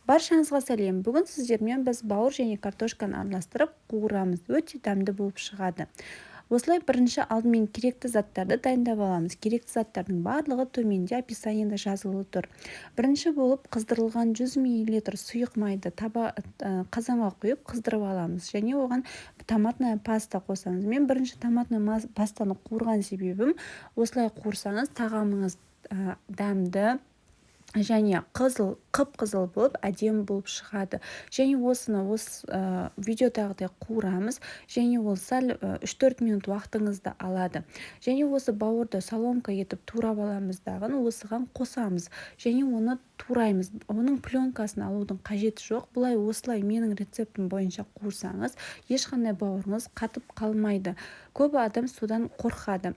Баршаңызға сәлем! Бүгін сіздермен біз бауыр және картошканы араластырып қуырамыз. Өте дәмді болып шығады. Осылай бірінші алдымен керекті заттарды дайындап аламыз. Керекті заттардың барлығы төменде, описаниеда жазулы тұр. Бірінші болып қыздырылған 100 мл сұйық майды таба қазанға құйып, қыздырып аламыз және оған томатная паста қосамыз. Мен бірінші томатный пастаны қуырған себебім, осылай қуырсаңыз, тағамыңыз дәмді және қызыл, қып қызыл болып, әдемі болып шығады. Және осыны осы видеодағыдай қуырамыз және ол сәл 3-4 минут уақытыңызды алады. Және осы бауырды соломка етіп турап аламыз дағы, осыған қосамыз және оны тураймыз. Оның пленкасын алудың қажеті жоқ. Бұлай, осылай менің рецептім бойынша қуырсаңыз, ешқандай бауырыңыз қатып қалмайды. Көп адам содан қорқады.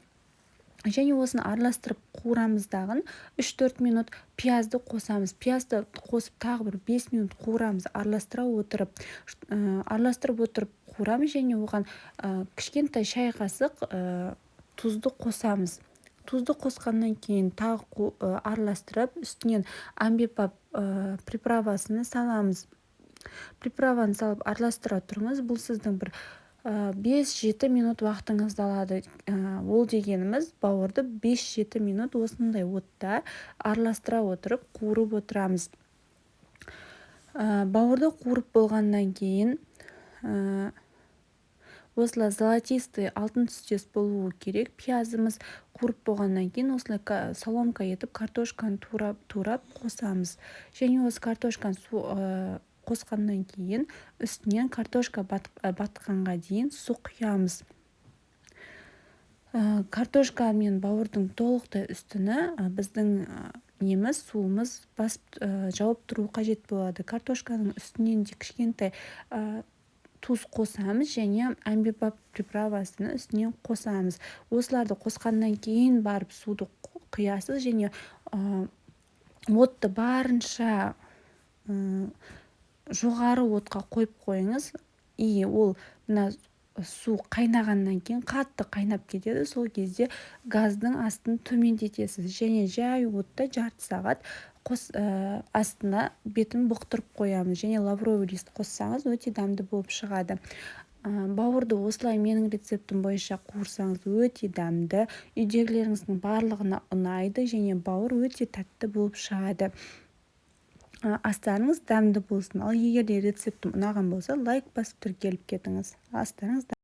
Және осыны араластырып қуырамыз дағы, 3-4 минут пиязды қосамыз. Пиязды қосып, тағы бір 5 минут қуырамыз, араластыра отырып, араластырып отырып қуырамыз. Және оған кішкентай шай қасық тұзды қосамыз. Тұзды қосқаннан кейін тағы араластырып, үстінен әмбебап приправасын саламыз. Приправаны салып, араластыра тұрыңыз. Бұл сіздің бір 5-7 минут уақытыңызды алады. Ол дегеніміз, бауырды 5-7 минут осындай отта араластыра отырып қуырып отырамыз. Бауырды қуырып болғаннан кейін, осылай золотистый, алтын түстес болуы керек. Пиязымыз қуырып болғаннан кейін, осылай соломка етіп картошканы турап, турап қосамыз. Және осы картошканы қосқаннан кейін, үстінен картошка батқанға дейін су құямыз. Картошка мен бауырдың толықтай үстіні біздің неміз, суымыз басып, жауып тұру қажет болады. Картошканың үстінен де кішкентай тұз қосамыз және әмбебап приправасын үстінен қосамыз. Осыларды қосқаннан кейін барып суды құясыз және отты барынша жоғары отқа қойып қойыңыз. И ол мына су қайнағаннан кейін қатты қайнап кетеді. Сол кезде газдың астын төмендетесіз және жай отта жарты сағат қос, астына бетін бұқтырып қоямыз. Және лавровый лист қоссаңыз, өте дәмді болып шығады. Бауырды осылай менің рецептім бойынша қуырсаңыз, өте дәмді, үйдегілеріңіздің барлығына ұнайды және бауыр өте тәтті болып шығады. Астарыңыз дәмді болсын! Ал егер де рецептім ұнаған болса, лайк басып, тіркеліп кетіңіз. Астарыңыз